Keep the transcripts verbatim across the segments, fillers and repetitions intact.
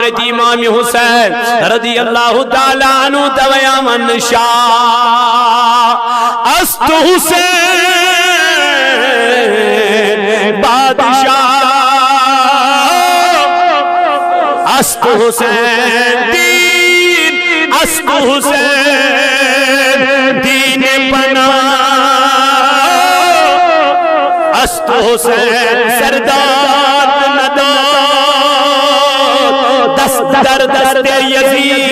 حضرت امام حسین رضی اللہ تعالیٰ عنہ دویامن شاہ است حسین بادشاہ است حسین دین است حسین دین پناہ است حسین سردار نداد دست در دست یزید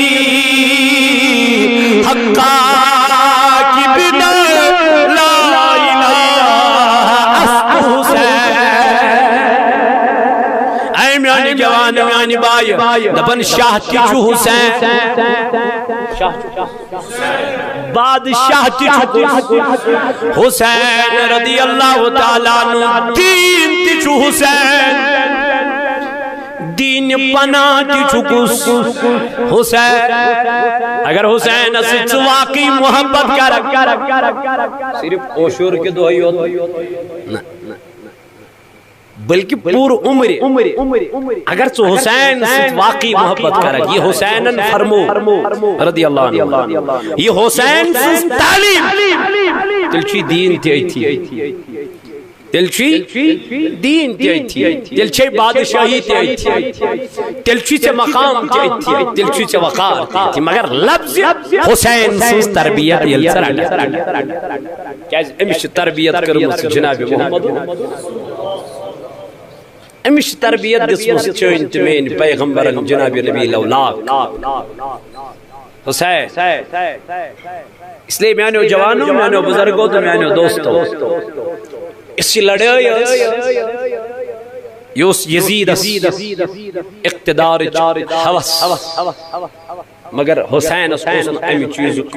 حقا کی بنا لا الہ است حسین۔ اے میانی جوان میانی بائی دپن شاہ تہ چھ حسین۔ بادشاہ تہ چھُ حسین رضی اللہ تعالیٰ عنہ، دین تہ چھُ حسین، دین پناہ تہ چھُ کُس؟ حسین۔ اگر حسین سۭتۍ ژٕ واقعی محبت کر، صرف عاشور کہِ دۄہ یوت نہ۔ بلکہ پورٕ عمرِ۔ اگر ژٕ حسین سۭتۍ واقعی محبت کرکھ، یہ حسینن فرمو رضی اللہ عنہ، یہ حسین سٕنٛز تعلیم، تیٚلہِ چھُے دین تہِ أتھی، تیٚلہِ چھُے دین تہِ أتھی، تیٚلہِ چھے بادشاہی تہِ أتھی، تیٚلہِ چھُے ژےٚ مقام تہِ أتھی، تیٚلہِ چھُے ژےٚ وقار تہِ أتھی۔ مگر لفظ حسین سٕنٛز تربیت ییٚلہِ ژٕ رٹکھ، کیازِ أمِس چھِ تربیت کٔرمٕژ جناب محمد۔ أمِس چھِ تربیت دِژمٕژ چٲنۍ تہٕ میٲنۍ پیغمبرن جناب نبی لولاک حسین۔ اس لیے میانیو جوانو، میانیو بزرگو تہٕ میانیو دوستو، اس یہِ لڑٲے ٲس، یہِ اوس یزیدس اقتدارٕچ ہوس۔ مگر حسینس اوس نہٕ امہِ چیٖزُک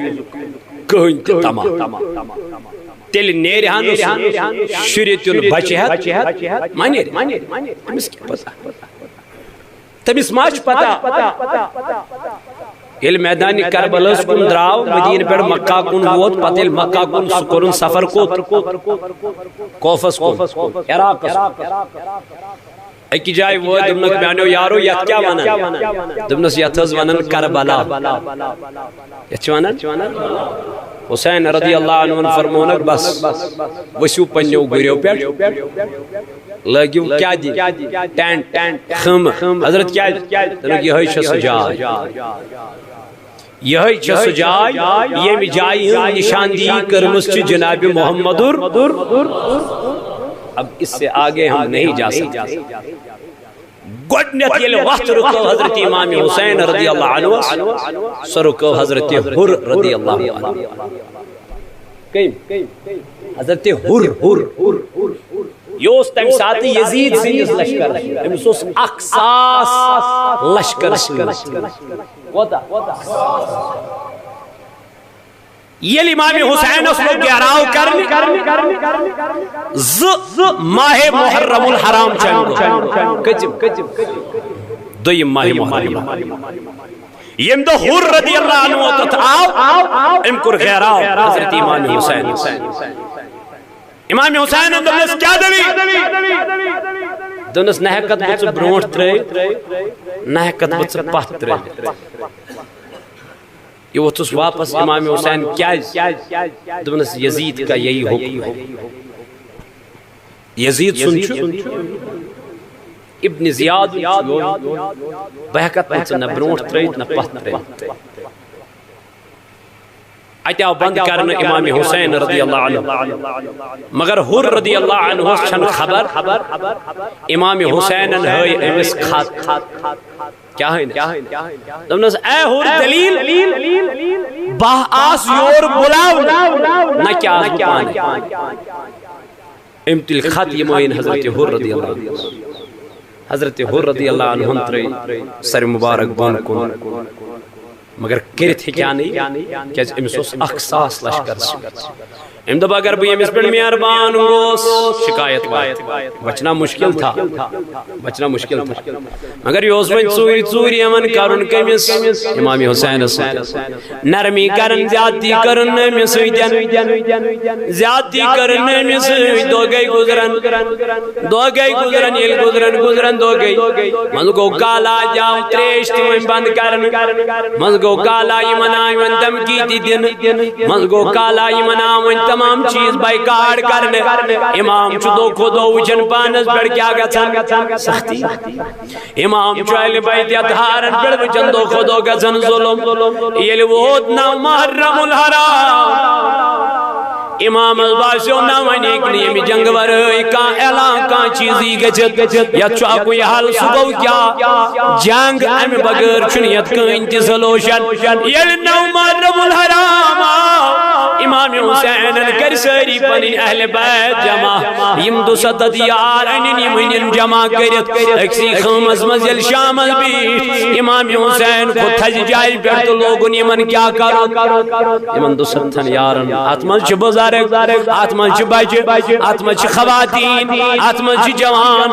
کٕہٕنۍ تہِ طمع۔ تیٚلہِ نیرِ ہا نہٕ سُہ شُرِ تیُن بچہِ ہٮ۪تھ۔ ما نیرِ؟ أمِس کیٛاہ پتہ؟ تٔمِس ما چھِ پتہ؟ ییٚلہِ میدانِ کربلاہس کُن درٛاو، مدیٖنہٕ پٮ۪ٹھ مکہ کُن ووت، پتہٕ ییٚلہِ مکہ کُن سُہ کوٚرُن سفر کوٚت؟ کوفس کُن، عراقس کُن۔ أکِس جایہِ وٲتۍ، دوٚپنکھ، "میانیو یارو، یتھ کیٛاہ ونان؟" دوٚپنس، "یتھ حظ ونان کربلا۔" یتھ چھِ ونان؟ حسین رضی اللہ عنہن فرمونکھ، "بس، ؤسِو پننیو گُریو پٮ۪ٹھ، لٲگِو کیٛاہ دِ؟ ٹینٹ، خیمہٕ۔" حضرت کیٛاہ دِ؟ دوٚپنکھ، "یِہوٚے چھےٚ سۄ جاے۔" یہے چھےٚ سۄ جاے، ییٚمہِ جایہِ ہٕنٛز نشاندہی کٔرمٕژ چھِ جناب محمدُر۔ اب اس سے آگے ہم نہیں جا سکتے۔ گۄڈٕنیتھ ییٚلہِ وَتھ رُکٲو حضرت امام حسین رضی اللہ عنہ، سۄ رُکٲو حضرت حُر رضی اللہ عنہ۔ کٔمۍ؟ حضرت حُر۔ یہِ اوس تَمہِ ساتہٕ یزید سٕنٛدِس لشکرس، أمِس اوس اکھ ساس لشکر سۭتۍ۔ کوتاہ؟ ییٚلہِ امام حسینس لوٚگ گیراو کرنہِ، زٕ ماہ محرم الحرام چنٛد۔ کٔژِم؟ دوٚیِم ماہ محرم۔ ییٚمہِ دۄہ حُر رضی اللہ عنہ توٚت آو، أمۍ کوٚر گیراو حضرت امام حسین۔ امام حسینن دوٚپنس، "کیٛاہ دٔلیٖل؟" دوٚپنس، "نہ ہٮ۪کتھ بہٕ ژٕ برونٛٹھ ترٲوِتھ، نہ ہٮ۪کتھ بہٕ ژٕ پتھ ترٲوِتھ۔" یہِ ووٚتھُس واپس امام حسین، "کیٛازِ؟" دوٚپنس، "یزید کا یہی حکم ہے۔" یزید سُنٛد چھُ، ابن زیاد چھُ، بہٕ ہٮ۪کتھ نہٕ ژٕ نہ برونٛٹھ ترٲوِتھ نہ پتھ ترٲوِتھ۔ اتہِ آو بند کرنہٕ امام حسین رضی اللہ عنہ۔ مگر حُر رضی اللہ عنہس چھنہٕ خبر، امام حسینن ہٲے أمِس خط۔ کیٛاہ ہٲینس؟ دوٚپنس، "اے حُر، دلیل، بہٕ آس یور بُلاونہٕ، نہ کہِ آس بہٕ پانہٕ۔" أمۍ تُلۍ خط، یِم ہٲیِن حضرت حُر رضی اللہ عنہ۔ حضرت حُر رضی اللہ عنہن ترٲے سر مبارک بۄن کُن۔ مگر کٔرِتھ ہیٚکہِ ہا نہٕ یہِ، کیازِ أمِس اوس اکھ ساس لشکر سۭتۍ۔ أمۍ دوٚپ، اگر بہٕ ییٚمِس پٮ۪ٹھ مہربان گوس، شکایت واتہِ، وۄنۍ چھُنہ مُشکل تھا، وۄنۍ چھُنہ مُشکل تھا۔ مگر یہِ اوس وۄنۍ ژوٗرِ ژوٗرِ یِوان کرُن کٔمِس؟ امام حسینس سۭتۍ۔ نرمی کرن، زیادتی کرن نہٕ أمِس سۭتۍ، زیادتی کرن نہٕ أمِس سۭتۍ۔ دۄہ گٔے گُزران، دۄہ گٔے گُزران، ییٚلہِ گُزران گُزران دۄہ گٔے، منٛزٕ گوٚو کالا، جاو ترٛیش تہِ وۄنۍ بنٛد کرنہٕ، منٛزٕ گوٚو کالا، یِمن آے وۄنۍ دھمکی تہِ دِنہٕ، منٛزٕ گوٚو کالا، یِمن آو وۄنۍ تمام چیٖز بایکاٹ کرنہٕ۔ امام چھُ دۄہ کھۄتہٕ دۄہ وٕچھان پانس پٮ۪ٹھ کیٛاہ گژھان، سختی۔ امام چھُ اہلِ بیتِ اطہارن پٮ۪ٹھ وٕچھان دۄہ کھۄتہٕ دۄہ گژھان ظلم۔ ییٚلہِ ووت نو محرم الحرام، امامس باسیو نہ وۄنۍ ہیٚکہِ نہٕ ییٚمہِ جنگہٕ ورٲے کانٛہہ اعلان، کانٛہہ چیٖزٕے گٔژھِتھ۔ یتھ چھُ اکُے حل، سُہ گوٚو کیٛاہ؟ جنگ، امہِ بغٲر چھُنہٕ یتھ کٕہٕنۍ تہِ solution۔ ییٚلہِ نو محرم الحرام آو، امام حسینن کٔرۍ سٲری پنٕنۍ اہلِ بیت جمع۔ یِم دُسَتتھ یار أنِن، یِم أنِن جمع کٔرِتھ أکسٕے خٲمس منٛز۔ ییٚلہِ شامس بیٖٹھۍ، امام حسین کھوٚت تھزِ جایہِ پٮ۪ٹھ تہٕ لوگُن یِمن کیٛاہ کرُن؟ یِمن دُسَتتھن یارن۔ اتھ منٛز چھِ بُزرگ، اتھ منٛز چھِ بچہِ، اتھ منٛز چھِ خواتین، اتھ منٛز چھِ جوان،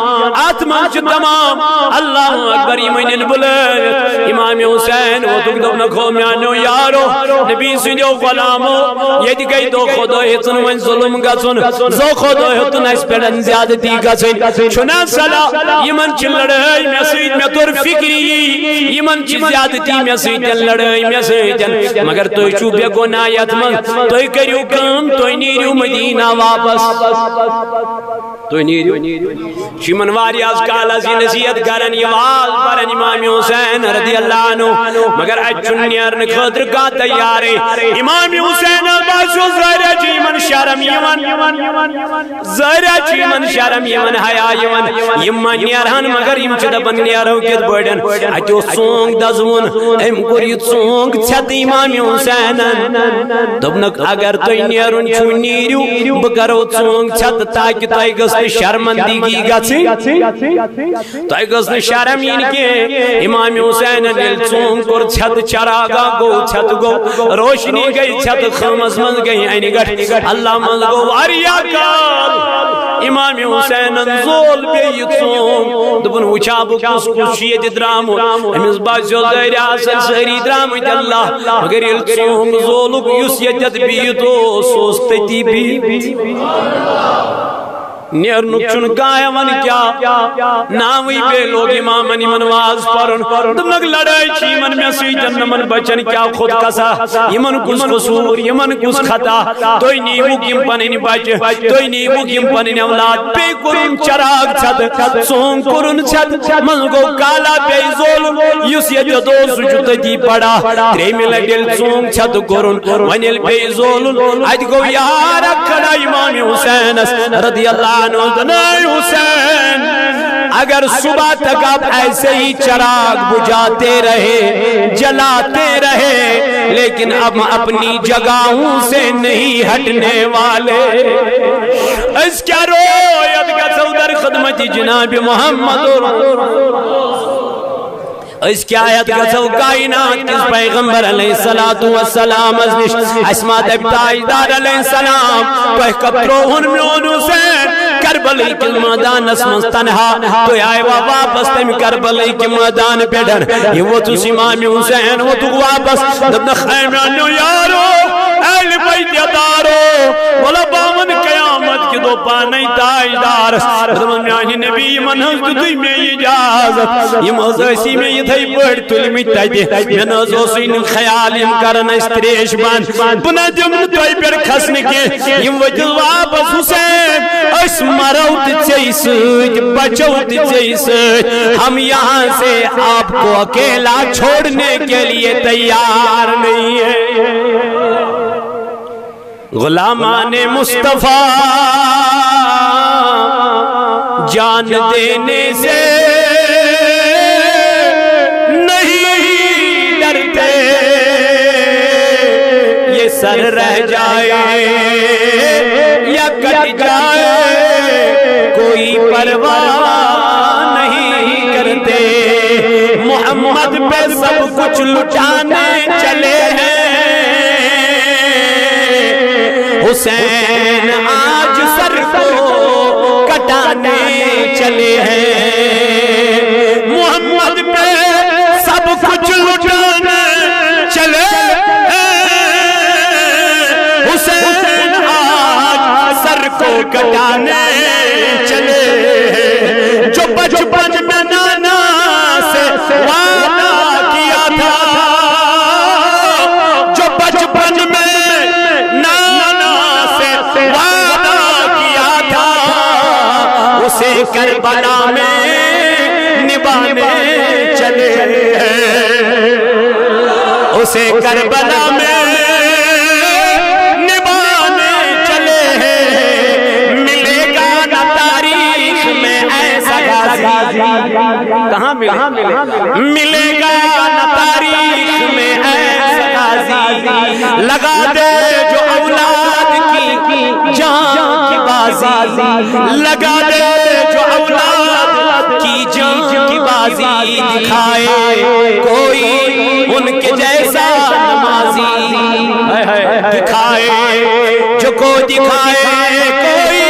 اتھ منٛز چھِ تمام۔ اللہ اکبر، یِم أنِن بُلٲوِتھ۔ امام حسین ووتُکھ، دوٚپنکھ، ہو میانیو یارو، نبی سٕنٛدیو غلامو، ییٚتہِ گٔے دۄہ کھۄتہٕ دۄہ ہیٚژٕن وۄنۍ ظلم گژھُن، دۄہ کھۄتہٕ دۄہ ہیٚژٕن اَسہِ پٮ۪ٹھ زیادتی گژھٕنۍ۔ چھُنہ صلاح، یِمن چھِ لڑٲے مےٚ سۭتۍ، مےٚ توٚر فِکری، یِمن چھِ زیادتی مےٚ سۭتۍ، لڑٲے مےٚ سۭتۍ، مگر تُہۍ چھِو بے گۄناہ یتھ منٛز۔ تُہۍ کٔرِو کٲم، تُہۍ نیٖرِو مدینہ واپس۔ تُہۍ نیٖرِو۔ چھُ یِمن واریاہس کالس یہِ نصیحت کران، یہِ واز پران امام حسین رضی اللہ عنہ، مگر اتہِ چھُنہٕ نیرنہٕ خٲطرٕ کانٛہہ تیارٕے۔ امام حسینس باسیو ظٲہرہ چھُ یِمن شرم یِوان، ظٲہرہ چھُ یِمن شرم یِوان، حیا یِوان، یِم ما نیرہن، مگر یِم چھِ دپان نیرو کِتھ پٲٹھۍ؟ اتہِ اوس ژونگ دزوُن، أمۍ کوٚر یہِ ژونگ ژھٮ۪تہٕ امام حسینن۔ دوٚپنکھ، اگر تۄہہِ نیرُن چھُو، نیٖرِو، بہٕ کرو ژونگ ژھٮ۪تہٕ، تاکہِ تۄہہِ گٔژھ نہٕ شرمندگی گژھٕنۍ، تۄہہِ گٔژھ نہٕ شرم یِنۍ کینٛہہ۔ امام حسینن ییٚلہِ ژونگ کوٚر ژھٮ۪تہٕ، چراغا گوٚو ژھٮ۪تہٕ، گوٚو روشنی گٔے ژھٮ۪تہٕ، خٲمس منٛز گٔے انہِ گٹھ، اللہ منٛز گوٚو واریاہ کال۔ امام حسینن زول بیٚیہِ یہِ ژونگ، دوٚپُن، وٕچھا بہٕ کُس کُس چھُ ییٚتہِ درٛامُت؟ أمِس باسیو ظٲہرِ آسن سٲری درٛامٕتۍ اللہ، مگر ییٚلہِ ژونگ زولُکھ، یُس ییٚتٮ۪تھ بِہِتھ اوس، سُہ اوس تٔتی بِہِتھ۔ نیرنُک چھُنہٕ کانٛہہ ہٮ۪وان کیٛاہ؟ ناوٕے بیٚیہِ لوگ امامن یِمن واز پرُن۔ دوٚپنکھ، لڑٲے چھِ یِمن مےٚ سۭتۍ، یِمن بچن کیٛاہ خود کسا، یِمن کُس قصوٗر، یِمن کُس خطا؟ تُہۍ نیٖوُکھ یِم پنٕنۍ بچہِ، تُہۍ نیٖوُکھ یِم پنٕنۍ اولاد، بیٚیہِ کوٚرُن چراغ ژھٮ۪تہٕ، ژونگ کوٚرُن ژھٮ۪تہٕ، منٛز گوٚو کالا بیٚیہِ زولُن، یُس ییٚتٮ۪تھ اوس سُہ چھُ تٔتی پڑا۔ ترٛیٚیمہِ لٹہِ ییٚلہِ ژونگ ژھٮ۪تہٕ کوٚرُن، وۄنۍ ییٚلہِ بیٚیہِ زولُن، اتہِ گوٚو یار اکھ کھڑا امام حسینس رضی اللہ عنہ، دپان، اے حسین، اگر صبح تک آپ ایسے ہی چراغ بجھاتے رہے، جلاتے رہے، لیکن اب اپنی جگہوں سے نہیں ہٹنے والے۔ أسۍ کیٛاہ رویت گژھو در خدمت جناب محمد؟ أسۍ کیٛاہ ہٮ۪تھ گژھو کائنات کِس پیغمبر علیہ الصلوۃ والسلامس نِش؟ اَسہِ ما دَپہِ تاجدار علیہ السلام، تۄہہِ کَتھ ترٛووُن میون حسین کربلٕکِس مٲدانس منٛز تنہا؟ تُہۍ آیوا واپس تَمہِ کربلٕکہِ مٲدانہٕ پٮ۪ٹھ؟ یہِ ووٚتھُس امام حسین، ووٚتھُکھ واپس، دوٚپنَکھ، اے میانیو یارو، اہلِ بیتِ اطہارو، وَلہٕ بہٕ وَنہٕ قیامت کہِ دۄہ پانے تاجدارس۔ دوٚپُن، میانہِ نبی، یِمن ہٕنٛز دیُتُے مےٚ اجازت۔ یِم حظ ٲسی مےٚ یِتھے پٲٹھۍ تُلمٕتۍ تتہِ۔ مےٚ نہ حظ اوسُے نہٕ خیال یِم کرن اَسہِ تریش بند۔ بہٕ نہ دِمہٕ نہٕ تۄہہِ پٮ۪ٹھ کھسنہٕ کینٛہہ۔ یِم ؤتھِو واپس، حسین، أسۍ مرو تہِ ژےٚ سۭتۍ، بچو تہِ ژےٚ سۭتۍ۔ ہم یہاں سے آپ کو اکیلا چھوڑنے کے لیے تیار نہیں ہے۔ غلامان مصطفیٰ جان دینے سے نہیں ڈرتے، یہ سر رہ جائے یا کٹ جائے، کوئی پرواہ نہیں کرتے۔ محمد محمد پہ سب کچھ لٹانے چلے ہیں، حسین آج سر کو کٹانے چلے ہیں۔ محمد پہ سب کچھ لٹانے چلے ہیں، حسین آج سر کو کٹانے چلے ہیں۔ جو بچپن میں نانا سے وعدہ کیا تھا، جو بچپن میں نانا سے وعدہ کیا تھا، اسے کربلا میں نبھانے چلے ہیں، اسے کربلا میں نبھانے چلے ہیں۔ ملے گا نہ تاریخ میں ایسا غازی، کہاں ملے؟ ملے گا نہ تاریخ میں ایسا غازی، لگا دے جو اولاد کی جان کی بازی، لگا دے جو اولاد کی جان کی بازی، دکھائے کوئی ان کے جیسا نمازی، دکھائے جو کو دکھائے کوئی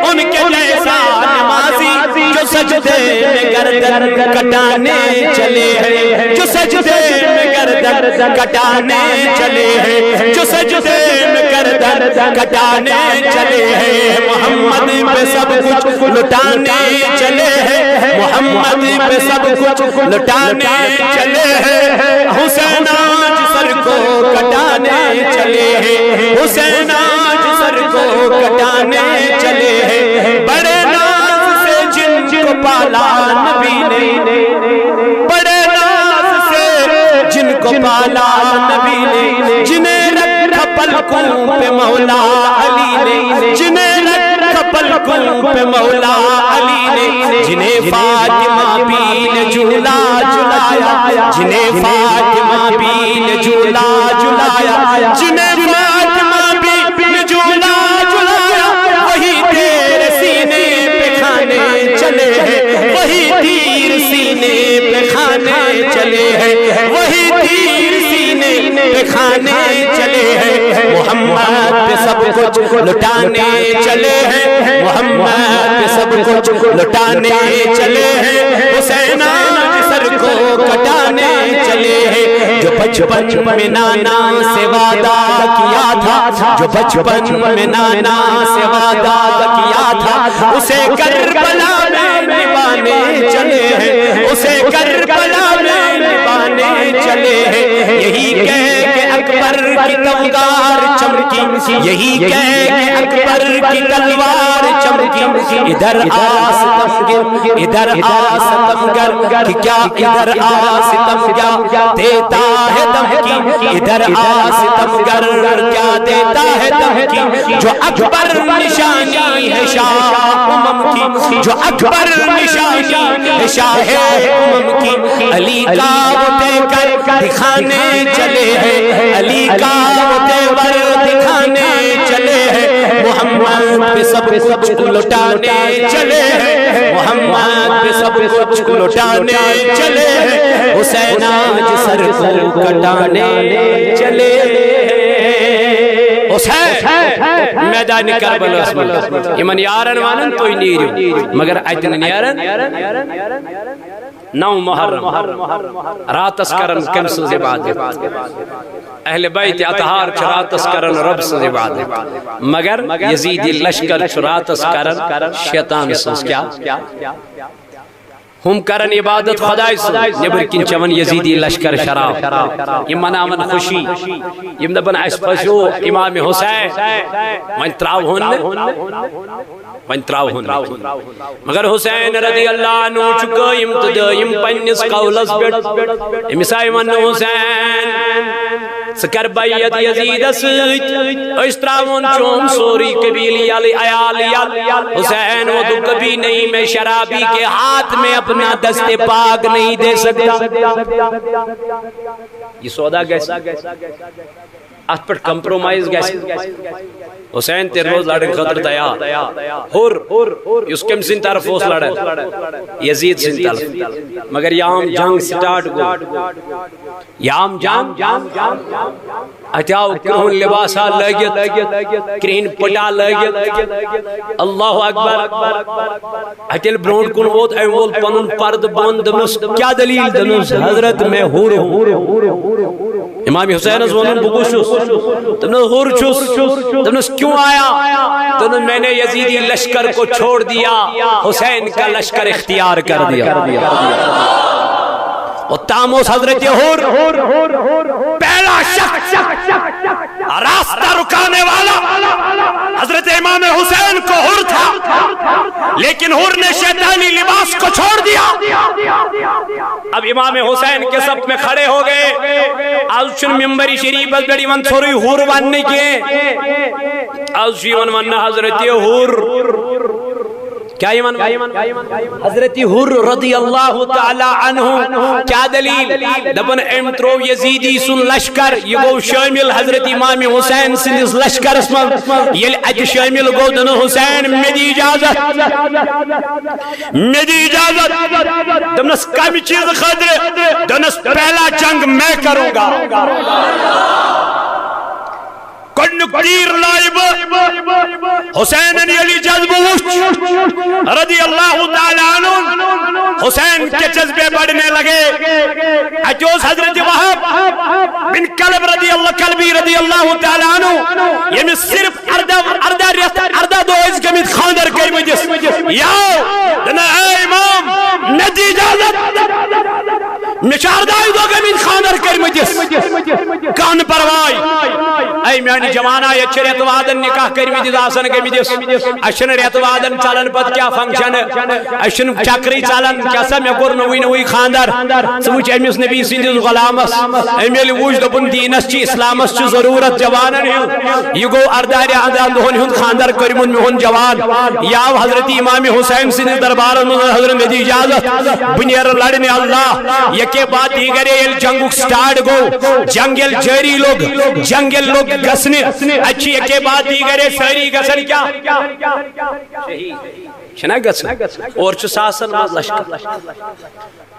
ان کے جیسا نمازی، جو سجدے میں گردن کٹانے چلے ہیں، جو سجدے میں گردن کٹانے چلے ہیں، جو سجدے میں گردن کٹانے چلے ہیں۔ محمد پہ سب کچھ لٹانے چلے ہیں، محمد پہ سب کچھ لٹانے چلے ہیں۔ حسین آج سر کو کٹانے چلے ہیں، حسین آج سر کو کٹانے چلے ہیں۔ بڑے ناز سے جن کو پالا نبی نے، بڑے ناز سے جن کو پالا نبی نے، جنہیں رکھا پلکوں پہ مولا علی نے، جنہیں رکھا پلکوں پہ مولا علی نے، جنہیں فاطمہ بی نے جھولا جھولایا، جنہیں فاطمہ بی نے جھولا جھولایا، جنہیں فاطمہ بی نے جھولا جھولایا، وہی تیر سینے پہ کھانے چلے ہیں، وہی تیر سینے پہ کھانے چلے ہیں، وہی تیر سینے پہ کھانے چلے ہیں۔ محمد پہ سب کچھ لٹانے چلے ہیں، محمد پہ سب کچھ لٹانے چلے ہیں۔ حسین آج سر کو کٹانے چلے ہیں۔ جو بچپن میں نانا سے وعدہ کیا تھا، جو بچپن میں نانا سے وعدہ کیا تھا، اسے کربلا میں نبھانے چلے ہیں، اسے کربلا میں نبھانے چلے ہیں۔ یہی کہہ کہ اکبر کی تلوار چمکی، یہی کہہ کہ اکبر کی تلوار چمکی، ادھر آ ستمگر، ادھر آ ستمگر، کہ کیا ادھر آ ستمگر دیتا ہے دھمکی، ادھر آ ستمگر کیا دیتا ہے دھمکی۔ جو اکبر نشانی ہے شاہ امم کی، جو اکبر نشانی ہے شاہ امم کی، علی کا وہ تیور دکھانے چلے ہیں، علی کا وہ تیور دکھانے چلے ہیں۔ محمد پہ سب کچھ لٹانے چلے ہیں، محمد پہ سب کچھ لٹانے چلے ہیں۔ حسین آج سر کو کٹانے چلے ہیں۔ حسین میدان کربلاہس منٛز یِمن یارن ونان، تُہۍ نیٖرِو، مگر اتہِ نہٕ نیران۔ نو محرم، راتس کرن کٔمۍ سٕنٛز عبادت؟ اہل بیت اطہار چھِ راتس کران رب سٕنٛز عبادت، مگر یزیدی لشکر چھُ راتس کران شیطان سٕنٛز۔ کیٛاہ؟ ہُم کران عبادت خداے سٕنٛز، نیبر کِنۍ چٮ۪وان یزیدی لشکر شراب۔ یِم مناوان خوشی، یِم دپان اسہِ پھسیو امام حسین، وۄنۍ تراوہون نہٕ، وۄنۍ تراوہون نہٕ۔ مگر حسین رضی اللہ عنہ چھُ قٲیِم تہٕ دٲیِم پننِس قولس پٮ۪ٹھ۔ أمِس آیہِ وننہٕ، حسین، ژٕ کر بیعت یزیدس سۭتۍ، أسۍ تراوون چون سورُے قبیلہٕ یلہٕ، عیال یلہٕ۔ حسین ووٚن، کبھی نہیں، میں شرابی کے ہاتھ میں اپنا دست پاک نہیں دے سکتا۔ یہِ سودا گژھِ۔ اتھ پٮ۪ٹھ کمپرومائز گژھِ۔ حسین تہِ روز لڑنہٕ خٲطرٕ تیار۔ ہُر، یُس کٔمۍ سٕنٛدِ طرفہٕ اوس لڑان؟ یزید سٕنٛدِ طرفہٕ۔ مگر یام جنگ سٹارٹ گوٚو۔ یام جنگ، اتہِ آو کرٛہُن لباسا لٲگِتھ، کرٛہِنۍ پٹا لٲگِتھ۔ اللہ اکبر۔ اتہِ ییٚلہِ برونٛٹھ کُن ووت، أمۍ وول پنُن پردٕ بۄن، دوٚپنس، "کیٛاہ دٔلیٖل؟" دوٚپنس، "حضرت، میں حُر ہوں۔" امام حسینس ووٚنُن، "بہٕ کُس چھُس؟" دوٚپنس، "حُر چھُس۔" دوٚپنس، "کیوں آیا؟" دوٚپنس، "میں نے یزیدی لشکر کو چھوڑ دیا، حسین کا لشکر اختیار کر دیا۔" اوٚتام اوس حضرت حُر پہلا شخص، راستہ رکانے والا حضرت امام حسین کو حُر تھا، لیکن حُر نے شیطانی لباس کو چھوڑ دیا۔ اب امام حسین کے صف میں کھڑے ہو گئے۔ آز چھُنہٕ ممبر شریفس پٮ۪ٹھ یِوان ژھوٚرُے حُر وننہٕ کینٛہہ۔ آز چھُ یِوان وننہٕ حضرت حُر۔ کیا یِوان وننہٕ؟ حضرت حُر رضی اللہ تعالی عنہ۔ کیا دلیل؟ دپان أمۍ ترٛوو یزیدی سُنٛد لشکر، یہِ گوٚو شٲمِل حضرت امام حسین سٕنٛدِس لشکرس منٛز۔ ییٚلہِ اتہِ شٲمِل گوٚو، دوٚپُن، "حسین، مےٚ دِ اجازت، مےٚ دِ اجازت۔" دوٚپنس، "کمہِ چیٖزٕ خٲطرٕ؟" دوٚپنس، "پہلا جنگ میں کروں گا۔" گۄڈٕنیُک تیٖر لایہِ بہٕ۔ حسینن ییٚلہِ جذبہٕ وُچھ، رضی اللہ تعالیٰ عنہ، حسین کے جذبے بڑھنے لگے۔ اتہِ اوس حضرت وہب بن کلب رضی اللہ، کلبی رضی اللہ تعالیٰ عنہ، ییٚمِس صرف اردہ، اردہ رٮ۪تھ، اردہ دۄہ ٲسۍ گٔمٕتۍ خانٛدر کٔرمٕتِس۔ یاو، دَپان، "اے امام، مےٚ دِ اجازت، مےٚ چھِ ارداہے دۄہ گٔمٕتۍ خانٛدر کٔرمٕتِس۔" کانٛہہ نہٕ پرواے۔ اے میانہِ جوانا، ییٚتہِ چھِ رٮ۪تہٕ وادن نکاح کٔرمٕتِس آسان گٔمٕتِس۔ اَسہِ چھِنہٕ رٮ۪تہٕ وادن ژلان پتہٕ کیٛاہ فنکشن؟ اَسہِ چھُنہٕ چکرٕے ژلان۔ کیٛاہ سا، مےٚ کوٚر نوٚوُے نوٚوُے خانٛدر۔ ژٕ وٕچھ أمِس نبی سٕنٛدِس غلامس۔ أمۍ ییٚلہِ وٕچھ، دوٚپُن، "دیٖنس چھِ، اسلامس چھِ ضروٗرت جوانن ہٕنٛز۔" یہِ گوٚو ارداہ رٮ۪تھ، ارداہن دۄہن ہُنٛد خانٛدر کٔرمُت میون جوان۔ یہِ آو حضرت امام حسین سٕنٛدِس دربارس منٛز، "حضرت، مےٚ دِ اجازت، بہٕ نیرٕ لڑنہِ اللہ۔" یکے بعد دیگرے ییٚلہِ جنگُک سٹارٹ گوٚو، جنگ ییٚلہِ جٲری لوٚگ، جنگ ییٚلہِ لوٚگ گژھنہِ، اتہِ چھِ یکے بعد دیگرے سٲری گژھان کیٛاہ؟ چھِنہ گژھان؟ اورٕ چھُ ساسن منٛز لشکر،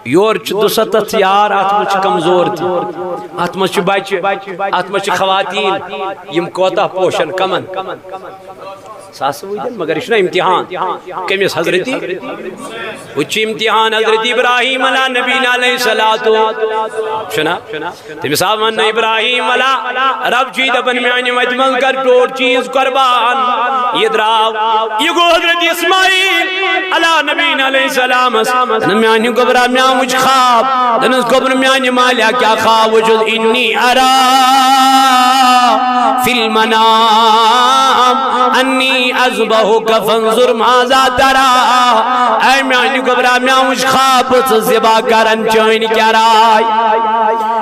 یورٕ چھُ دُسَتتھ یار، اتھ منٛز چھِ کمزور تہِ، اتھ منٛز چھِ بچہِ، اتھ منٛز چھِ خواتین، یِم کوتاہ پوشن کمن؟ ساسہٕ وٕدٮ۪ن، مگر یہِ چھُنہ امتحان۔ کٔمِس؟ حضرت، ہُہ چھُ امتحان حضرت ابراہیم علیٰ نبینا علیہ الصلوۃ، چھُنہ؟ تٔمِس آو وننہٕ، ابراہیم علیٰ، رب چھُے دپان، میانہِ وتہِ منٛز کر ٹوٹھ چیٖز قربان۔ یہِ درٛاو، یہِ گوٚو حضرت اسماعیل علیٰ نبینا علیہ السلامس۔ نہ میانہِ گوٚبرا، مےٚ وٕچھ خواب۔ دوٚپنس، گوٚبر، میانہِ مالیا کیٛاہ خواب وٕچھُتھ؟ انی ارا فی المنام انی اذبحک فانظر ماذا تری۔ اے میانہِ گوٚبرا، مےٚ وٕچھ خواب، بہٕ چھُس ذبح کران، چٲنۍ کیٛاہ راے؟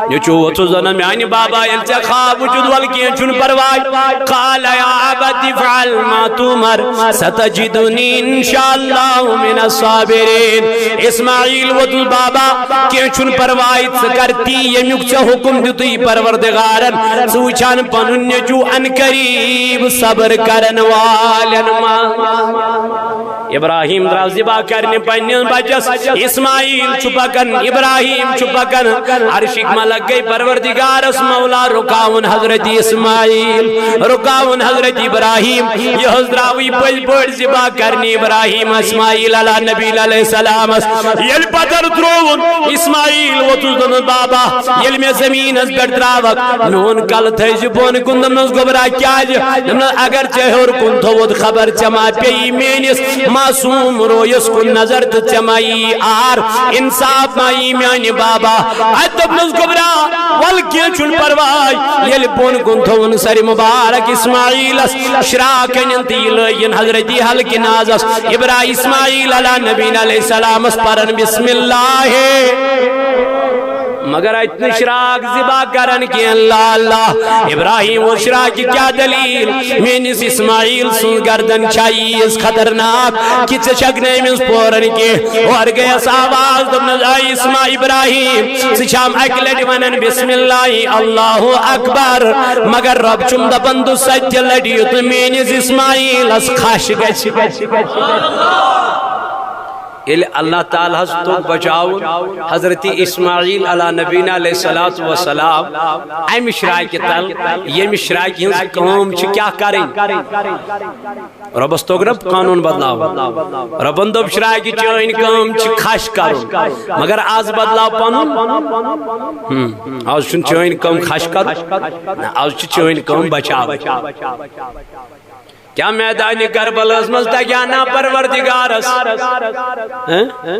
نیٚچوٗ ووٚتھُس، دوٚپُن، میانہِ بابا، ییٚلہِ ژےٚ خواب وٕچھُتھ، وَلہٕ کینٛہہ چھُنہٕ پرواے۔ قال یا ابت افعل ما تؤمر ستجدنی ان شاء اللہ من الصابرین۔ اسماعیل ووٚتھُس، بابا، کینٛہہ چھُنہٕ پرواے، ژٕ کر تی ییٚمیُک ژےٚ حُکُم دیُتُے پروردگارن۔ ژٕ وٕچھان پنُن نیٚچوٗ ان قریب صبر کرن والٮ۪ن منٛز۔ ابراہیم درٛاو ذبح کرنہِ پننِس بچس۔ اسماعیل چھُ پکان، ابراہیم چھُ پکان۔ عرشٕکۍ ملک گٔے پروردگارس مولا رکاوُن حضرت اسماعیل، رکاوُن حضرت ابراہیم۔ یہِ حض درٛاوٕے پٔزۍ پٲٹھۍ ذبح کرنہِ ابراہیم اسماعیل علیٰ نبی علیہ السلامس۔ ییٚلہِ پتھر ترووُن، اسماعیل ووٚتھُس، دوٚپنس، بابا، ییٚلہِ مےٚ زٔمیٖنس پٮ۪ٹھ ترٛاوکھ، میون کلہٕ تھٲیزِ بۄن کُن۔ دوٚپنس، گوٚبرا، کیٛازِ؟ دوٚپنس، اگر ژےٚ ہیوٚر کُن تھوٚوُتھ، خبر ژےٚ ما پیٚیی میٲنِس معصوم رویس کُن نظر تہٕ ژےٚ ما یی عار، انصاف ما یی میانہِ بابا؟ اتہِ دوٚپنس، گوٚبرا، ولہٕ کینٛہہ چھُنہٕ پرواے۔ ییٚلہِ بۄن کُن تھوٚوُن سرِ مبارک اسماعیلس، شراکن تہٕ یہِ لٲگِن حضرت حلقہٕ نازس۔ ابراہیم اسماعیل علیٰ نبینا علیہ السلامس پرن بسم اللہ۔ مگر اتہِ نہٕ شراک ذبح کران کینٛہہ۔ اللہ اللہ، ابراہیم اوس شراکہِ، کیٛاہ دلیل؟ میٲنِس اسماعیل سٕنٛز گردن چھا ییٖژ خطرناک کہِ ژےٚ چھکھ نہٕ أمِس پوران کینٛہہ؟ اورٕ گٔیس آواز، دوٚپنس، اے اسما ابراہیم، ژٕ چھام اکہِ لٹہِ ونان بسم اللہ، اللہ اکبر، مگر رب چھُم دپان دُسَتہِ لٹہِ یُتھ نہٕ میٲنِس اسماعیلس خش گژھِ۔ ییٚلہِ اللہ تعالیٰ ہس توٚگ بچاوُن حضرت اسماعیل علی نبینا علیہ الصلوۃ والسلام امہِ شراکہِ تل، ییٚمہِ شراکہِ ہٕنٛز کٲم چھِ کیٛاہ کرٕنۍ؟ رۄبس توٚگ نہ قانون بدلاوُن۔ رۄبن دوٚپ، شراکہِ چٲنۍ کٲم چھِ خش کرُن، مگر از بدلاو پنُن۔ ہم، از چھُنہٕ چٲنۍ کٲم خش کرُن، نہ، از چھِ چٲنۍ کٲم بچاوٕنۍ۔ کیا میدان کربلس منٛز تگیا نا پروردگارس؟ ہہ؟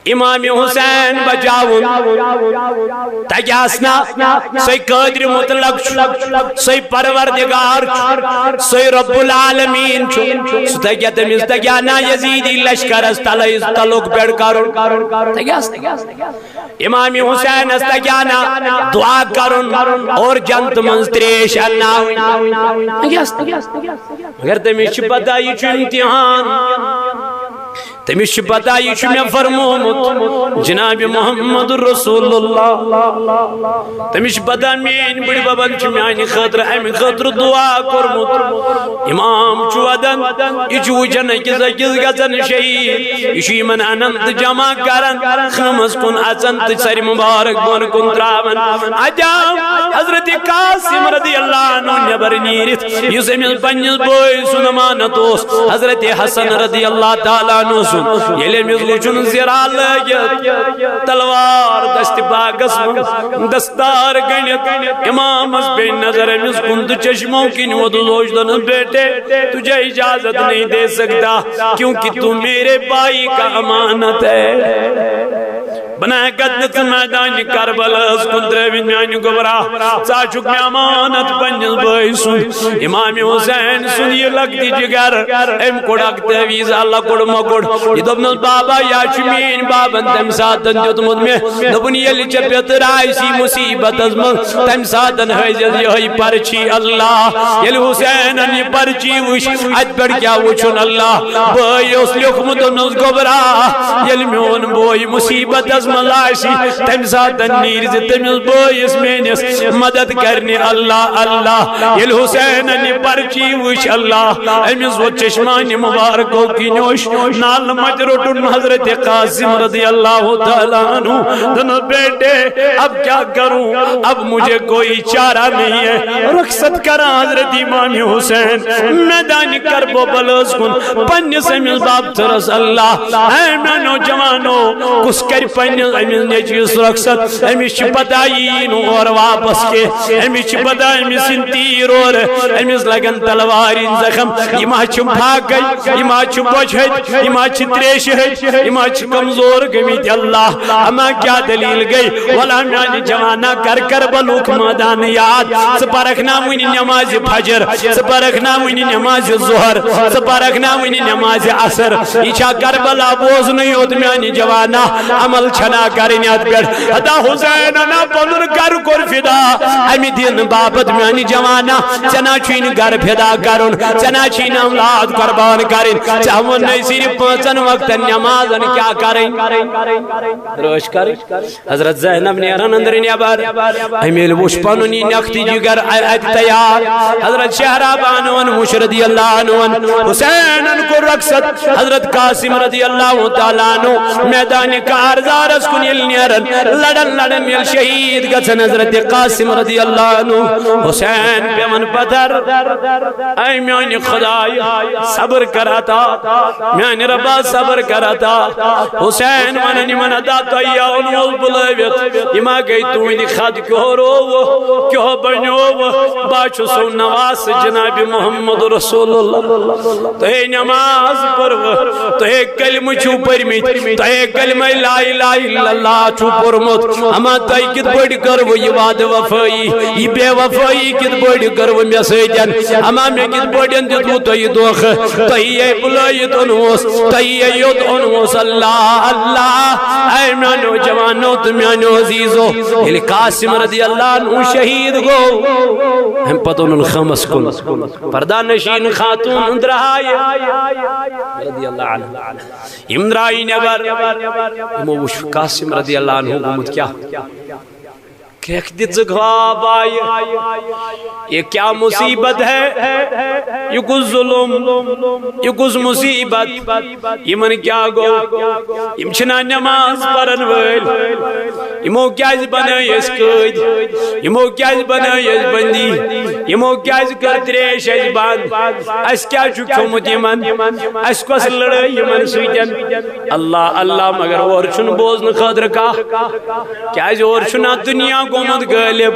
امام حسین بچاوُن تگیاس نا؟ سُے قادر مطلق چھُ، سُے پروردگار چھُ، سُے رب العالمین چھُ۔ سُہ تگیا تٔمِس، تگیا نا یزیدی لشکرس تلے تلُک پٮ۪ٹھ کرُن؟ تگیاس؟ امام حسینس تگیا نا دعا کرُن اور جنت منٛز تریش انناوٕنۍ؟ تگیاس؟ مگر تٔمِس چھِ پتہ، یہِ چھُ امتحان۔ تٔمِس چھِ پتہ، یہِ چھُ مےٚ فرمومُت جناب محمد رسول اللہ۔ تٔمِس چھِ پتہ، میٲنۍ بٕڈِ ببن چھُ میانہِ خٲطرٕ امہِ خٲطرٕ دعا کوٚرمُت۔ امام چھُ ودان، یہِ چھُ وٕچھان أکِس أکِس گژھان شہیٖد، یہِ چھُ یِمن انان تہٕ جمع کران، خۭمس کُن اژان تہٕ سرِ مبارک بۄن کُن تراوان۔ اتہِ آو حضرت قاسم رضی اللہ عنہ نٮ۪بر نیٖرِتھ، یُس أمِس پننِس بٲے سُنٛد امانت اوس، حضرت حسن رضی اللہ تعالیٰ عنہ سُنٛد۔ ییٚلہِ أمِس وُچھُن زِرا لٲگِتھ، تلوار دستِ پاکس منٛز، دستار گٔنڈِتھ، امامس پیٚیہِ نظر أمِس کُن تہٕ چشمو کِنۍ ووٚدُس اوش، دوٚپنس، بیٹے، تجھے اجازت نہیں دے سکتا، کیونکہ تو میرے بھائی کا امانت ہے۔ بنایا کتنس میدان کربلاہس کُن ترٲوِتھ میانہِ گوبرا، ژٕ چھُکھ مےٚ امانت پننِس بٲے سُنٛد۔ امام حسین سُنٛد یہِ لۄکٹہِ جگر، أمۍ کوٚڑ اکھ تعویٖذ، اللہ کوٚڑ مۄکُڑ۔ یہِ دوٚپنَس، بابا، یہِ چھُ میٲنۍ بابن تَمہِ ساتہٕ دیُتمُت مےٚ۔ دوٚپُن، ییٚلہِ ژےٚ پیٚتٕر آسی مُصیٖبتس منٛز، تَمہِ ساتہٕ ہٲوزٮ۪س یِہوٚے پرچی اللہ۔ ییٚلہِ حسینن یہِ پرچی وٕچھ، اَتہِ پٮ۪ٹھ کیٛاہ وٕچھُن اللہ؟ بٲے اوس لیوٚکھمُت، دوٚپنَس، گوٚبرا، ییٚلہِ میون بوے مُصیٖبتس منٛز آسہِ، تَمہِ ساتہٕ نیٖرۍ زِ تٔمِس بٲیِس میٲنِس مدد کرنہِ اللہ، اللہ۔ ییٚلہِ حسینن یہِ پرچی وٕچھ، اللہ، أمِس ووت چشمانِ مبارکو کِنۍ اوٚش۔ نالہٕ مَتہِ روٚٹُن حضرت قاسم رضی اللہ تعالیٰ عنہ۔ دوٚپنَس، بیٹے، اب کیا کروں؟ اب مجھے کوئی چارہ نہیں ہے۔ رخصت کران حضرت امام حسین میدان کربلاہس کُن پننِس أمِس بابتھٕرس۔ اللہ، اے میانیو جوانو، کُس کرِ پننِس أمِس نیٚچوِس رخصت؟ أمِس چھِ پتہ، یی نہٕ اورٕ واپس کینٛہہ۔ أمِس چھِ پتہ، أمِس یِن تیٖر اورٕ، أمِس لگن تلوارِ ہٕنٛدۍ زخم۔ یِم ہا چھِ پھاکے، یِم ہا چھِ بۄچھِ ہتۍ، یِم ہا چھِ تریشہِ ہتۍ، یِم ہا چھِ کمزور گٔمٕتۍ۔ اللہ، اما کیا دلیل گٔے؟ ولا میانہِ جوانا، کر کربلُک مٲدان یاد۔ ژٕ پرکھ نا وُنہِ نمازِ فجر، ژٕ پرکھ نا وُنہِ نمازِ ظہر، ژٕ پرکھ نا وُنہِ نمازِ عصر۔ یہِ چھا کربلا بوزنُے یوت میانہِ جوانا؟ عمل چھنا کرٕنۍ اتھ پٮ۪ٹھ؟ ہتا حسینن پنُن گرٕ کوٚر فدا امہِ دین باپتھ میانہِ جوانا۔ ژےٚ نا چھُے نہٕ گرٕ فدا کرُن، ژےٚ نا چھُے نہٕ اولاد قربان کرٕنۍ، ژےٚ ووٚننَے صرف پانٛژن وقتن نمازن کیٛاہ کرٕنۍ؟ رٲچھ کرٕنۍ۔ حضرت زینب نیران أنٛدرٕ نٮ۪بر۔ أمۍ ییٚلہِ وُچھ پنُن یہِ نۄختہٕ جگر ا-، اتہِ تیار۔ حضرت شہرا بانون وُچھ رضی اللہ عنہن۔ حسینن کوٚر رخصت۔ حضرت قاسم رضی اللہ تعالیٰ عنہ میدان کارزارس کُن ییٚلہِ نیران، لڑان لڑان ییٚلہِ شہید گژھان حضرت قاسم رضی اللہ عنہ، حسین پٮ۪وان پتھر۔ اے میانہِ خدایہ، صبر کر عطا، میانہِ ربا صبر کر عطا۔ حسین ونان یِمن، ادا تۄہہِ یاون وول بُلٲوِتھ، یِم ہا گٔے تُہنٛدِ خد کیٛاہ روو، کیٛاہ بنیوو؟ بہٕ چھُسو نواز جناب محمد رسول اللہ۔ تۄہہِ نماز پٔروٕ، تۄہہِ کلمہٕ چھِو پٔرمٕتۍ، تۄہہِ کلمہ لا الہ الا اللہ چھُ پوٚرمُت، اما تۄہہِ کِتھ پٲٹھۍ کٔروٕ یہِ وعدٕ وفٲیی، یہِ بے وفٲیی کِتھ پٲٹھۍ کٔروٕ مےٚ سۭتۍ؟ اما مےٚ کِتھ پٲٹھۍ دیُتوٕ تۄہہِ دھوکہٕ؟ تۄہہِ یے بُلٲیِتھ اوٚنوُس، تۄہہِ یے یوٚت اوٚنوُس۔ اللہ، اللہ، اے میانیو جوانو تہٕ میانیو عزیزو، ییٚلہِ قاسم رضی اللہ عنہ شہیٖد گوٚو، اَمہِ پتہٕ اوٚنُن خٲمس کُن۔ پردہ نشین خاتون درٛاے رضی اللہ عنہ۔ یِم درٛاے نٮ۪بر، یِمو وُچھ قاسم رضی اللہ عنہ گوٚمُت کیٛاہ۔ کرٛٮ۪کھ دِژٕکھ، خواب آیہِ۔ یہ کیا مصیبت ہے؟ یہ کُس ظلم؟ یہ کُس مصیبت؟ یِمن کیا گوٚو؟ یِم چھِنا نماز پرن وٲلۍ؟ یِمو کیازِ بنٲے أسۍ قٲدۍ؟ یِمو کیازِ بنٲے أسۍ بندی؟ یِمو کیازِ کٔر تریش اَسہِ بنٛد؟ اَسہِ کیٛاہ چھُ کھیوٚمُت یِمن؟ اَسہِ کۄس لڑٲے یِمن سۭتۍ؟ اللہ، اللہ، مگر اورٕ چھُنہٕ بوزنہٕ خٲطرٕ کانٛہہ۔ کیٛازِ اورٕ چھُنہ دُنیا گوٚمُت غٲلب؟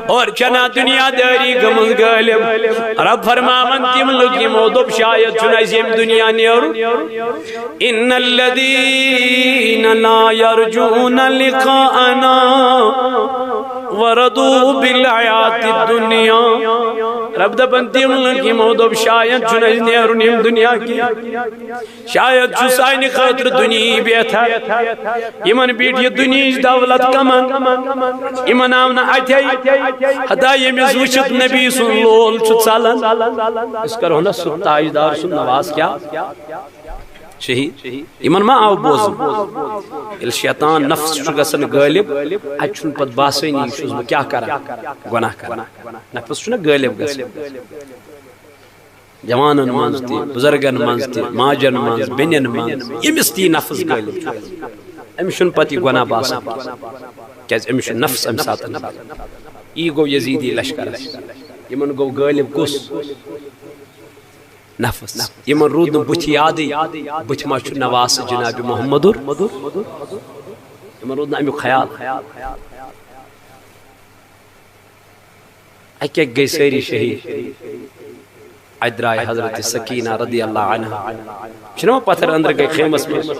اورٕ چھَنہ دُنیا دٲری گٔمٕژ غٲلب؟ رب فرماوان، تِم لُکھ یِمو دوٚپ، شاید چھُنہٕ اَسہِ ییٚمہِ دُنیا نیرُن۔ ان الذين لا يرجون لقاءنا ورضوا بالحياة الدنيا۔ رب دپان، تِم لُکھ یِمو دوٚپ، شاید چھُنہٕ اَسہِ نیرُن ییٚمہِ دُنیا کینٛہہ، شاید چھُ سانہِ خٲطرٕ دُنیاہٕے بہتر۔ یِمن بیٖٹھ یہِ دُنیاہٕچ دولت کمن، یِمن آو نہٕ اَتھے، ہتا ییٚمِس وٕچھِتھ نبی سُنٛد لول چھُ ژلان۔ أسۍ کرو نہ سُہ تاجدار سُنٛد نواز کیٛاہ شہیٖد۔ یِمن ما آو بوزُن؟ ییٚلہِ شیطان نفس چھُ گژھان غٲلب، اَتہِ چھُنہٕ پتہٕ باسٲنی، یہِ چھُس بہٕ کیٛاہ کران؟ گۄناہ کران۔ نفس چھُنہ غٲلب گژھان۔ جوانن منٛز تہِ، بزرگن منٛز تہِ، ماجن منٛز، بیٚنٮ۪ن منٛز، ییٚمِس تہِ یہِ نفس غٲلب چھُ، أمِس چھُنہٕ پتہٕ یہِ گۄناہ باسان۔ کیٛازِ؟ أمِس چھُ نفس اَمہِ ساتہٕ۔ یی گوٚو یزیدی لشکرس۔ یِمن گوٚو غٲلب کُس؟ نفس۔ یِمن روٗد نہٕ بُتھِ یادٕے، بُتھِ ما چھُ نواز جناب محمدُر۔ یِمن روٗد نہٕ اَمیُک خیال۔ اَکہِ اَکہِ گٔے سٲری شہیٖد۔ اَتہِ درٛاے حضرت سکینہ رضی اللہ عنہا۔ چھِنہ وۄنۍ پتھر أنٛدرٕ گٔے خیمس منٛز۔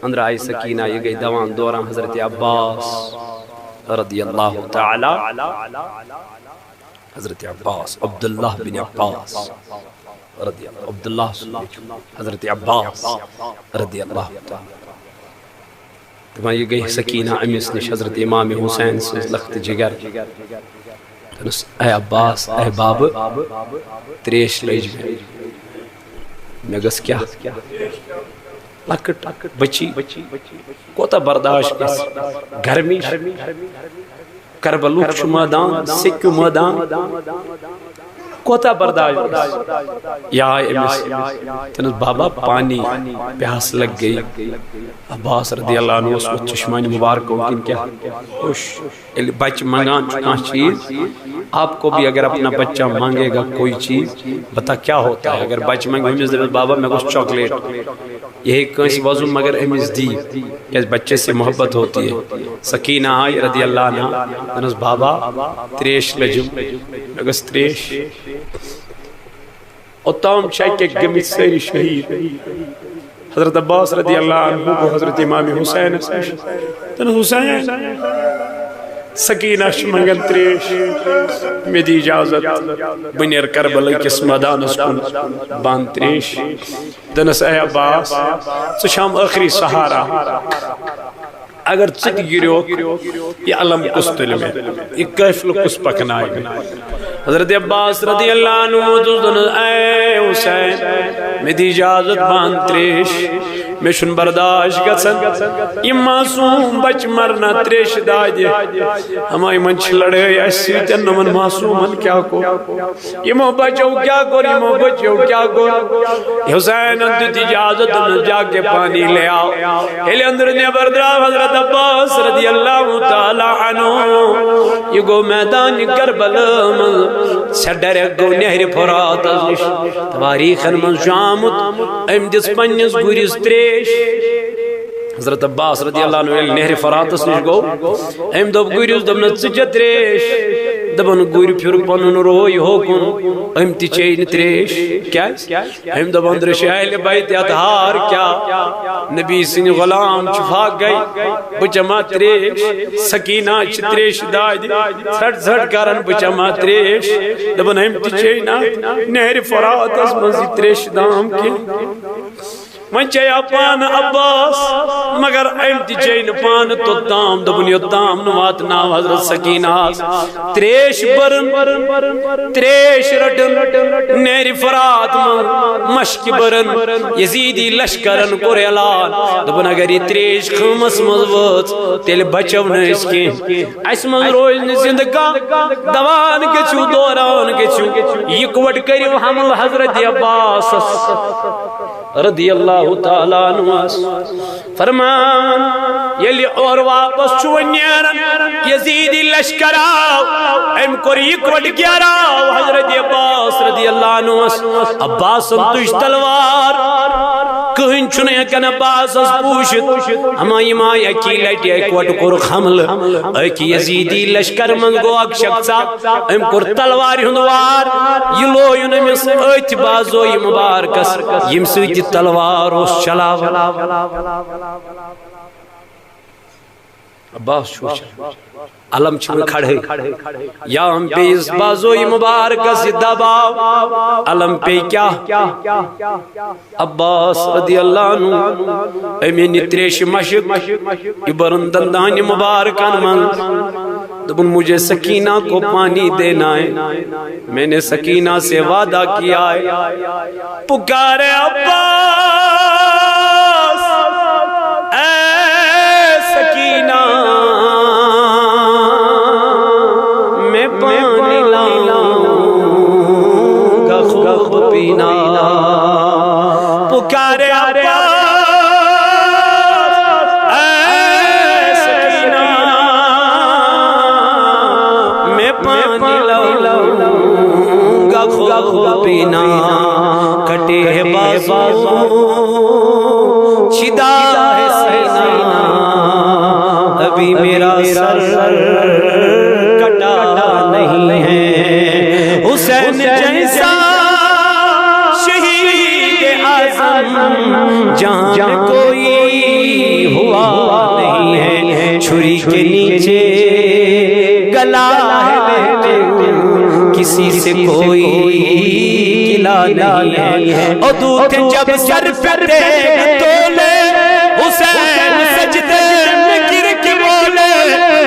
أنٛدرٕ آیہِ سکینہ، یہِ گٔے دوان دوران حضرت عباس رضی اللہ تعالیٰ۔ حضرت عباس، عبداللہ بن عباس رضی اللہ، عبداللہ سُنٛد نیٚچُو، حضرت عباس رضی اللہ تعالیٰ۔ دپان، یہِ گٔے سکینہ أمِس نِش، حضرت امام حسین سٕنٛز لۄکٕٹ جگر۔ دوٚپنَس، اے عباس، اے بابہٕ، تریش لٔج مےٚ۔ مےٚ گٔژھ کیٛاہ؟ لۄکٕٹ بچی، کوتاہ برداشت گژھِ؟ گرمی چھِ۔ کربلُک چھُ مٲدان، سیٚکہِ مٲدان، کوتاہ برداشت گژھِ؟ یہِ آے أمِس، دوٚپنَس، بابا، پانی، پیاس لگ گئی۔ عباس رضی اللہ عنہ اوس وۄتھ چشمانہِ مبارکو کِنۍ کیٛاہ؟ ہوٚش۔ ییٚلہِ بچہِ منٛگان چھُ کانٛہہ چیٖز، آپ کو بھی اگر اپنا بچہ مانگے گا کوئی چیز، بتا کیا ہوتا ہے؟ اگر بچہِ منٛگہِ، ہُمِس دَپٮ۪س، بابا، مےٚ گوٚژھ چاکلیٹ۔ یہِ ہیٚکہِ کٲنٛسہِ وۄزُم، مگر أمِس دی، کیٛازِ بچے سے محبت ہوتی ہے۔ سکینہ آیہِ رضی اللہ عنہا، دوٚپنَس، بابا، تریش لٔجِم، مےٚ گٔژھ تریش۔ اوٚتام چھِ اَکہِ اَکہِ گٔمٕتۍ سٲری شہیٖد۔ حضرت عباس رضی اللہ عنہ گوٚو حضرت امام حسینَس نِش۔ دوٚپنَس، حسین، سکینہ چھِ منٛگان تریش، مےٚ دِ اجازت، بہٕ نیرٕ کربلہٕ کِس مٲدانَس کُن، بہٕ اَنہٕ تریش۔ دوٚپنَس، اے عباس، ژٕ چھَم ٲخری سہارا۔ اگر ژٕ تہِ گِریوکھ، یہِ علم کُس تُلہِ مےٚ؟ یہِ قٲفلہٕ کُس پکناوِ مےٚ؟ حضرت عباس رضی اللہ عنہ ووٚتھُس، دوٚپنَس، اے حسین، مےٚ دِ اجازت، بہٕ اَنہٕ تریش۔ مےٚ چھُنہٕ برداشت گژھان۔ یِم معصوم بچہٕ مرنا تریشہِ دادِ۔ اما یِمن چھِ لڑٲے اَسہِ سۭتۍ، یِمن معصومن کیٛاہ کوٚر؟ یِمو بچو کیٛاہ کوٚر؟ یِمو بچو کیٛاہ کوٚر؟ حسینن دیُت اجازت، دوٚپنَس، جا کے پانی لے آؤ۔ ییٚلہِ أنٛدرٕ نٮ۪بر درٛاو حضرت عباس رضی اللہ تعالیٰ عنہ، یہِ گوٚو میدان کربلا منٛز، سیٚدٕ ڈائریکٹ گوٚو نہرِ فراتس نِش۔ تواریٖخن منٛز چھُ آمُت، أمۍ دِژ پننِس گُرِس تریش۔ حضرت عباس رضی اللہ عنہ ییٚلہِ نہرِ فراتس نِش گوٚو، أمۍ دوٚپ گُرِس، دوٚپنَس، ژٕ چےٚ تریش۔ دپان، گُرۍ پھیُر پنُن روے ہوکُن، أمۍ تہِ چیٚیہِ نہٕ تریش۔ کیازِ؟ أمۍ دوٚپ، أنٛدرٕ چھِ اہلِ بیت اطہار۔ کیٛاہ؟ نبی سٕنٛدۍ غلام چھِ فاقے، بہٕ چمہٕ تریش۔ سکینہ چھِ تریشہِ دادِ ژھٹ ژھٹ کران، بہٕ چمہٕ تریش۔ دپان، أمۍ تہِ چیٚیہِ نہٕ نہرِ فراتس منٛز یہِ تریشہِ دام کینٛہہ۔ وۄنۍ چیٚیہِ ہا پانہٕ عباس، مگر أمۍ تہِ چیٚیہِ نہٕ پانہٕ توٚتام۔ دوٚپُن، یوٚتام نہٕ واتناو حضرت سکینہس تریش بٔرٕن، تریش رٔٹٕن، نہرِ فرات منٛز مشکہِ بٔرٕن۔ یزیدی لشکرن کوٚر اعلان، دوٚپُن، اگر یہِ تریش خۭمس منٛز وٲژ، تیٚلہِ بچو نہٕ أسۍ کینٛہہ، اسہِ منٛز روزِ نہٕ زندٕ کانٛہہ۔ دوان گٔژھِو، دوران گٔژھِو، یکوٹ کٔرِو حملہٕ حضرت عباسس رضی اللہ تعالیٰ عنہس۔ فرمان، ییٚلہِ اورٕ واپس چھُ وۄنۍ نیران، یزیدی لشکر آو، أمۍ کوٚر یکوٹ گیراو حضرت عباس رضی اللہ عنہس۔ عباسن تُج تلوار، کٕہٕنۍ چھُنہٕ ہٮ۪کان عباسس پوٗشِتھ۔ اما یِم آے اکی لٹہِ، اکوٹ کوٚرُکھ حملہٕ۔ أکۍ یزیدی لشکر منٛز گوٚو اکھ شخصا، أمۍ کوٚر تلوارِ ہُنٛد وار، یہِ لویُن أمِس أتھۍ بازویہِ مبارکس، ییٚمہِ سۭتۍ یہِ تلوار اوس چلاوان۔ عباس چھُ وٕچھان، علم چھِ وٕنہِ کھڑہٕے۔ یا ہم بیٚیِس بازویہِ مبارکس یہِ دباو، علم پیٚیہِ کیٛاہ؟ عباس رضی اللہ عنہ، أمۍ أنۍ یہِ تریشہِ مشک، یہِ بٔرٕن دندانہِ مبارکن منٛز۔ دوٚپُن، مجھے سکینہ کو پانی دینا ہے، میں نے سکینہ سے وعدہ کیا ہے۔ پکارے عباس، اے سکینہ، میں پانی لاؤں گا، خوب پینا۔ پکارے عباس، اے سکینہ، میں پانی لاؤں گا، خوب پینا۔ کٹے ہیں بازو، چھدا ہے سینہ، ابھی میرا سر کٹا نہیں ہے۔ حسین جیسا شہید اعظم جہاں میں کوئی ہوا نہیں ہے۔ چھری کے نیچے گلا ہے لیکن کسی سے کوئی گلا نہیں ہے۔ اور دودھ جب سر پہ تیغ تولے، حسین سجدے میں گر کے بولے۔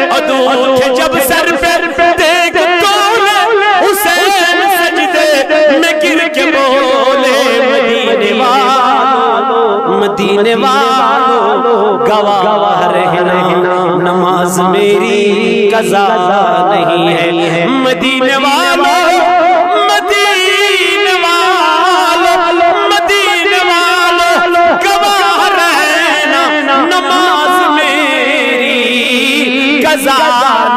اور دودھ جب سر پہ تیغ تولے، حسین سجدے میں گر کے بولے، مدینے والو، مدینے والو، گواہ رہنا، نماز میری قضا نہیں ہے۔ مدینے والو، مدینے والو، مدینے والو، گواہ رہنا، نماز میری قضا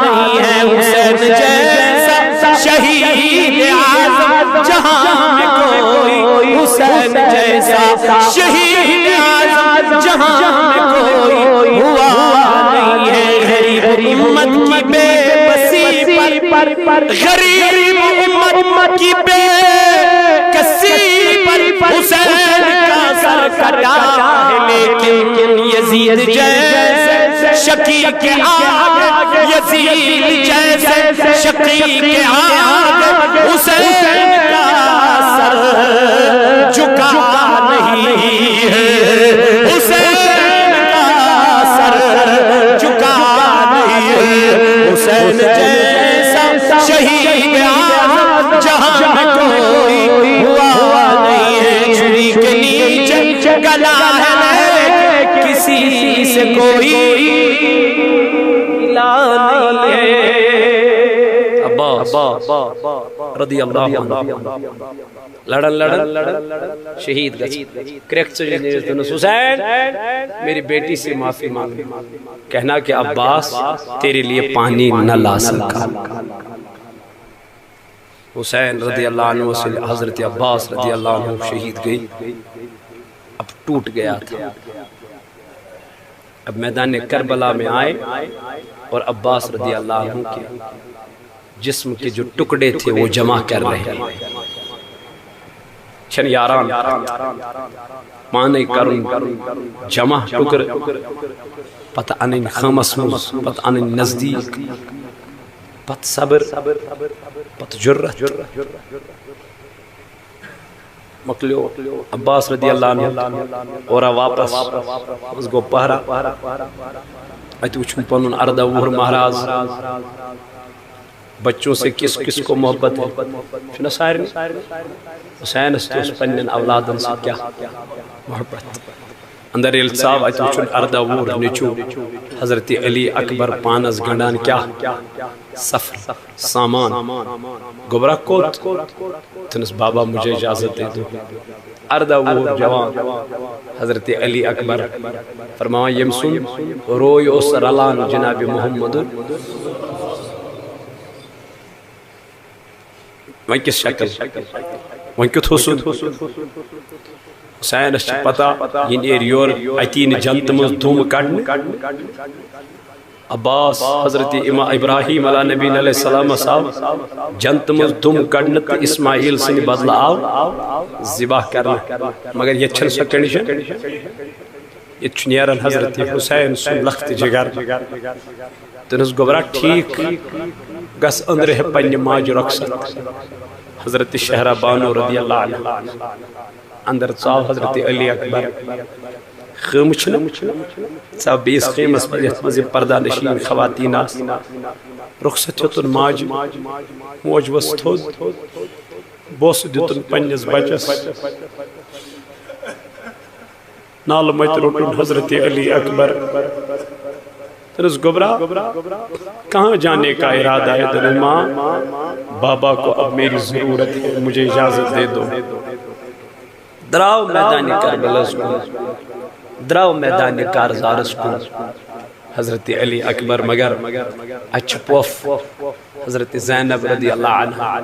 نہیں ہے۔ حسین جیسا شہید اعظم جہاں میں کوئی، حسین جیسا شہید اعظم جہاں میں کوئی ہوا نہیں ہے۔ غریب امت کی بے بسی پر، غریب امت کی بے کسی پر حسین کا سر کٹا ہے، لیکن یزید جیسے شقیق آگے، یزید جیسے شقیق آگے حسین کا سر جھکا نہیں ہے، حسین کا سر جھکا نہیں ہے۔ حسین جیسا شہید اعظم جہاں میں کوئی ہوا نہیں ہے۔ چھری کے نیچے گلا ہے، کسی سے کوئی گلا نہیں ہے۔ عباس رضی اللہ عنہ۔ لڑن لڑن شہید گژھِ۔ کرٛیٚکھ ژٔجِس نیٖرِتھ دوٚپنَس، حسین، میری بیٹی سے معافی مانگ، کہنا کہ عباس تیرے لیے پانی نہ لا سکا۔ حسین رضی اللہ عنہ سے حضرت عباس رضی اللہ عنہ شہید گئی۔ اب ٹوٹ گیا تھا۔ اب میدان کربلا میں آئے اور عباس رضی اللہ عنہ کے جسم کے جو ٹکڑے تھے، وہ جمع کر رہے ہیں۔ چھن یاران پانے کرن جمع ٹکر، پتہ انن خامس منز، پتہ انن نزدیک، پتہ صبر، پتہ جرت۔ مۄکلیو عباس رضی اللہ عنہ اورا واپس، منز گو پہرا۔ اتہ وچھن پنن اردہ وُہر مہراز۔ بچوں سے کس کس کو محبت ہے؟ چھُنہ سارنٕے؟ حسینس تہِ اوس پننٮ۪ن اولادن سۭتۍ کیٛاہ محبت۔ اندر ییٚلہِ ژاو، اتہِ وُچھُن اردہ وُہُر نیٚچو حضرت علی اکبر پانس گنڈان کیٛاہ؟ سفر، سامان۔ گوٚبرا کوٚت؟ تٔمِس، بابا، مجھے اجازت دے دو۔ اردہ وُہُر جوان حضرت علی اکبر فرماوان، ییٚمۍ سُنٛد روے اوس رلان جناب محمد۔ وۄنۍ کِژھ شکل؟ وۄنۍ کیُتھ حسن؟ حسینس چھِ پتہ، یہِ نیرِ یورٕ، اتی نہٕ جنتہٕ منٛز دُم کڑنہٕ۔ عباس، حضرت اما-، ابراہیم علیہ نبی علیہ السلام آو جنتہٕ منٛز دُم کڑنہٕ تہٕ اسماعیل سٕنٛدِ بدلہٕ آو ذبح کرنہٕ۔ مگر ییٚتہِ چھَنہٕ سۄ condition۔ ییٚتہِ چھُ نیران حضرت حسین سُنٛد لخت جگر۔ تٔمِس، گوٚبرا، ٹھیٖک، گژھ أنٛدرٕ ہیٚہ پننہِ ماجہِ رۄخصت۔ حضرت شہرا بانو رضی اللہ عنہ اندر ژاو حضرت علی اکبر۔ خٲمہٕ چھِنہٕ، ژاو بیٚیِس خیمس منٛز، یتھ منٛز یِم پردہ نشین خواتین آسہٕ۔ رۄخصت ہیوٚتُن ماجہِ، موج ؤژھ تھوٚد، بوسہٕ دیُتُن پننِس بچس۔ نالہٕ مٔتۍ روٚٹُن حضرت علی اکبر۔ تٔمِس، گوٚبرا، کہاں جانے کا ارادہ ہے؟ دوٚپُن، ماں، بابا کو اب میری ضرورت ہے، مجھے اجازت دے دو۔ درٛاو میدانِ کربلس کُن، درٛاو میدانِ کارزارس کُن حضرت علی اکبر، مگر اتہِ چھِ پۄپھ حضرت زینب رضی اللہ عنہا۔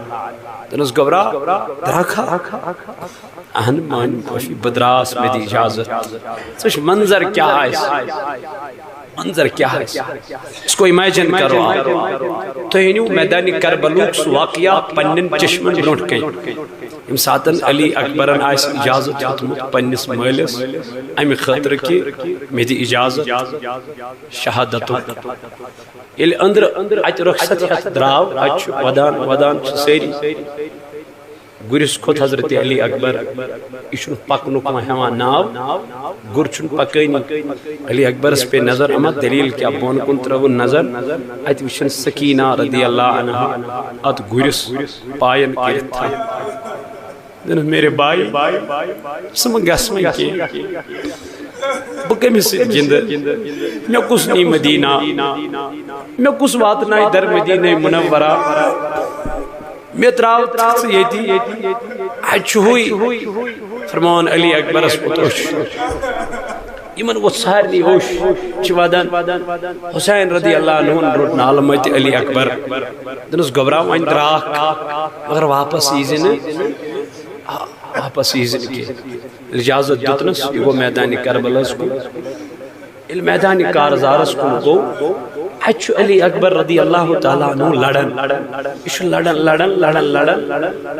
دوٚپنس، گوٚبرا، درٛاکھا؟ اہن مٲنۍ پۄپھِ، بہٕ درٛاس، مےٚ دِ اجازت۔ ژٕ وٕچھ منظر کیٛاہ آسہِ، منظر کیٛاہ آسہِ۔ اس کو imagine کرو آپ۔ تُہۍ أنِو میدانِ کربلُک سُہ واقعہ پننٮ۪ن چشمن برونٛٹھ کنہِ۔ ییٚمہِ ساتن علی اکبرن آسہِ اجازت ہیوٚتمُت پننِس مٲلِس، امہِ خٲطرٕ کہِ مےٚ دِ اجازت شہادتُک۔ ییٚلہِ أنٛدرٕ اتہِ رۄخصت ہٮ۪تھ درٛاو، اتہِ چھُ ودان، ودان چھِ سٲری۔ گُرِس کھوٚت حضرت علی اکبر، یہِ چھُنہٕ پکنُک وۄنۍ ہٮ۪وان ناو، گُر چھُنہٕ پکٲنی۔ علی اکبرس پے نظر، اما دلیل کیٛاہ؟ بۄن کُن ترٲوٕن نظر، اتہِ وٕچھن سکینہ رضی اللہ عنہا اتھ گُرِس پاین کٔرِتھ تھپھ۔ دوٚپنس، میرے بھائی، ژٕ مہ گژھ وۄنۍ کینٛہہ۔ بہٕ کٔمِس سۭتۍ گِنٛدٕ؟ مےٚ کُس نی مدینہ؟ مےٚ کُس واتنایہِ در مدینہ منورہ؟ مےٚ ترٛاو ژٕ ییٚتی۔ اتہِ چھُ ہُے۔ فرماوان علی اکبرس ووٚتھ اوٚش۔ یِمن ووٚتھ سارنٕے اوٚش۔ چھِ ودان۔ حسین رضی اللہ عنہُن روٚٹ نالہٕ مٔتۍ علی اکبر۔ دوٚپنس، گوٚبرا، وۄنۍ درٛاکھ، مگر واپس ییٖزِ نہٕ۔ آ، واپس ییٖزِ نہٕ کینٛہہ۔ اجازت دیُتنس، یہِ گوٚو میدانِ کربلس کُن۔ ییٚلہِ میدانِ کارزارس کُن گوٚو، اتہِ چھُ علی اکبر رضی اللہ تعالیٰ عنہ لڑان۔ یہِ چھُ لڑان، لڑان، لڑان، لڑان۔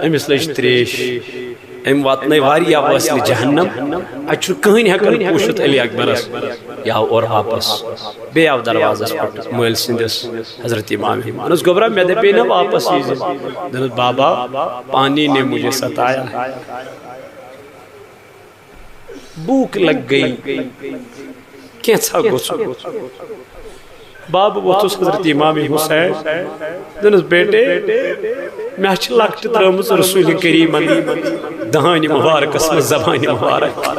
أمِس لٔج تریش۔ أمۍ واتنٲے واریاہ وٲصلہِ جہنم۔ اتہِ چھُنہٕ کٕہٕنۍ ہٮ۪کان پوٗشِتھ علی اکبرس۔ یہِ آو اورٕ واپس۔ بیٚیہِ آو دروازس پٮ۪ٹھ مٲلۍ سٕنٛدِس حضرت امام۔ دوٚپنس، گوٚبرا، مےٚ دپے نا واپس ییٖزِ۔ دوٚپنس، بابا، پانی نے مجھے ستایا ہے۔ بھوک لگ گئی، کینٛژھا گوٚژھ۔ بابہٕ ووٚتھُس حضرت امام حسین، دوٚپنس، بیٹے، مےٚ چھِ لۄکٹہِ ترٲومٕژ رسول کریٖمن دہانہِ مبارکس منٛز زبانہِ مبارک۔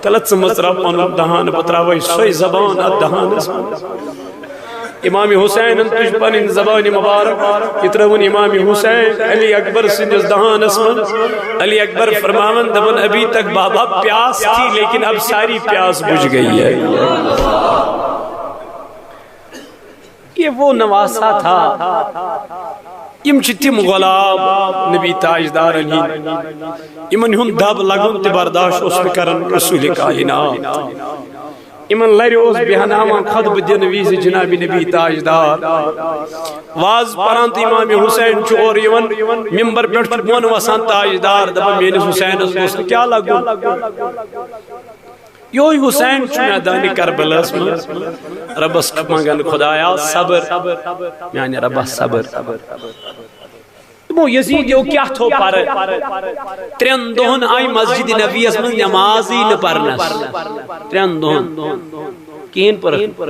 تلہ ژٕ مہ ترٛاو پنُن دہان، بہٕ ترٛاوے سۄے زبان اتھ دہانس منٛز۔ امام حسینن تُج پنٕنۍ زبانہِ مبارک، یہِ ترٲوٕن امام حسین علی اکبر سٕنٛدِس دہانس منٛز۔ علی اکبر فرماوان، دپان، ابھی تک بابا پیاس تھی، لیکن اب ساری پیاس بجھ گئی ہے۔ یہ وہ نواسہ تھا۔ یم چھِ تِم غلام نبی تاجدارن ہٕنٛدۍ، یمن ہُنٛد دب لگُن تہِ برداشت اوس نہٕ کران رسول کائنات۔ یِمن لرِ اوس بیہناوان خطبہٕ دِنہٕ وِزِ جناب نبی تاجدار۔ واز پران تہٕ امام حسین چھُ اورٕ یِوان، ممبر پٮ۪ٹھ چھُ بۄن وسان تاجدار، دپان، "میٲنِس حسینس گوٚژھ نہٕ کیٛاہ لگُن؟" یِہوٚے حسین چھُ میدانِ کربلاہس منٛز ربس منٛگان، "خدایا صبر، میانہِ ربا صبر۔" دوٚپمو، یزیدیو کیٛاہ تھوٚو پرٕ؟ ترٛٮ۪ن دۄہن آیہِ مسجد نبویس منٛز نمازٕے نہٕ پرنس۔ ترٛٮ۪ن دۄہن۔ کِہیٖنۍ پرکھ۔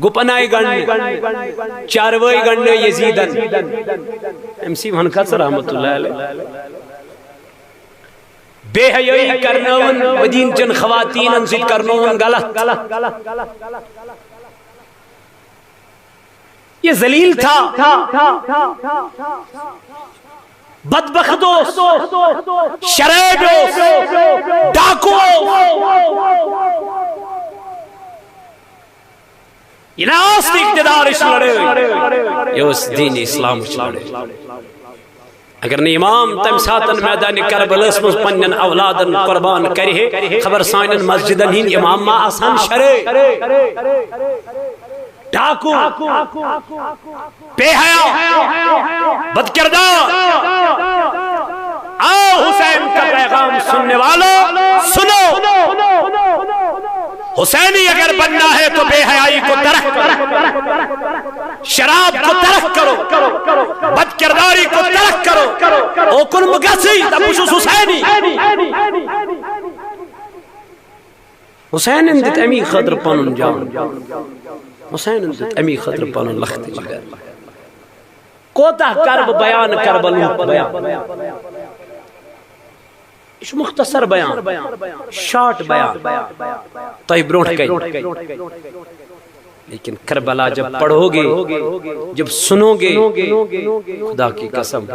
گُپن آیہِ گنٛڈنہٕ، چاروٲے گنٛڈنہٕ یزیدن۔ أمۍ سٕے وَن کھا ژٕ رحمتہ اللہ علیہ۔ بے حیٲیی کرنٲوٕن مدیٖنہٕ چٮ۪ن خواتیٖنن سۭتۍ، کرنووُن غلط۔ یہ ذلیل تھا، بدبخت اوس، شرٲبۍ اوس، ڈاکو اوس۔ یہ نہ ٲس نہٕ اقتدارٕچ لڑٲے، یہ اوس دین اسلامٕچ لڑٲے۔ اگر نہٕ امام تمہِ ساتن میدانِ کربلاہس منٛز پننٮ۪ن اولادن قربان کرِ ہے، خبر سانٮ۪ن مسجدن ہٕنٛدۍ امام ما آسہٕ ہن شرٲبۍ، ڈاکو، بے حیا، بد کردار۔ آؤ حسین کا پیغام سننے والوں، سنو۔ حسینی اگر بننا ہے تو بے حیائی کو ترک کرو، شراب کو ترک کرو، بد کرداری کو ترک کرو، اوکن مگسی، دپ بہٕ چھُس حسینی۔ حسینن دیُت امی خٲطرٕ پنُن جان، حسینن دیُت امی خٲطرٕ پنُن لخت جگر۔ کوتاہ کرٕ بہٕ بیان کربلہُک بیان؟ یہِ چھُ مختصر بیان، شارٹ بیان، تۄہہِ برونٛٹھ کَنہِ۔ لیکن کربلا جب پڑھو گے، جب سنو گے، خدا کی قسم،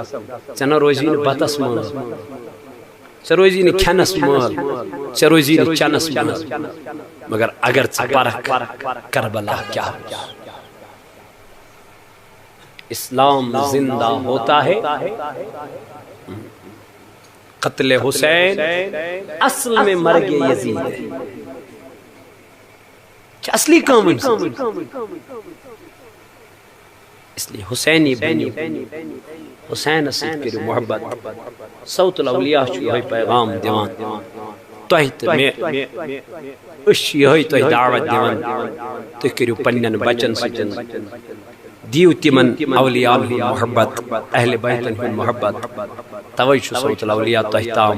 ژےٚ نہ روزی نہٕ بتس مٲل، ژےٚ روزی نہٕ کھٮ۪نس مٲل، ژےٚ روزی نہٕ چٮ۪نس مٲل، مگر اگر ژٕ پرکھ کربلا کیٛاہ اوس۔ اسلام زندہ ہوتا ہے، قتل حسین اصل میں مرگ یزید ہے۔ چھِ اصلی کٲم أمۍ سٕنٛز۔ اس لیے حسینی بنیو، حسینس سۭتۍ کٔرِو محبت۔ صوت الاولیاء چھُ یِہوٚے پیغام دِوان تۄہہِ تہٕ مےٚ۔ أسۍ چھِ یِہوٚے تۄہہِ دعوت دِوان، تُہۍ کٔرِو پننٮ۪ن بچن سۭتۍ، دِیِو تِمن اولیاءن ہُنٛد محبت، اہل بیتن ہُنٛد محبت۔ توے چھُ صوت الاولیاء تۄہہِ تام۔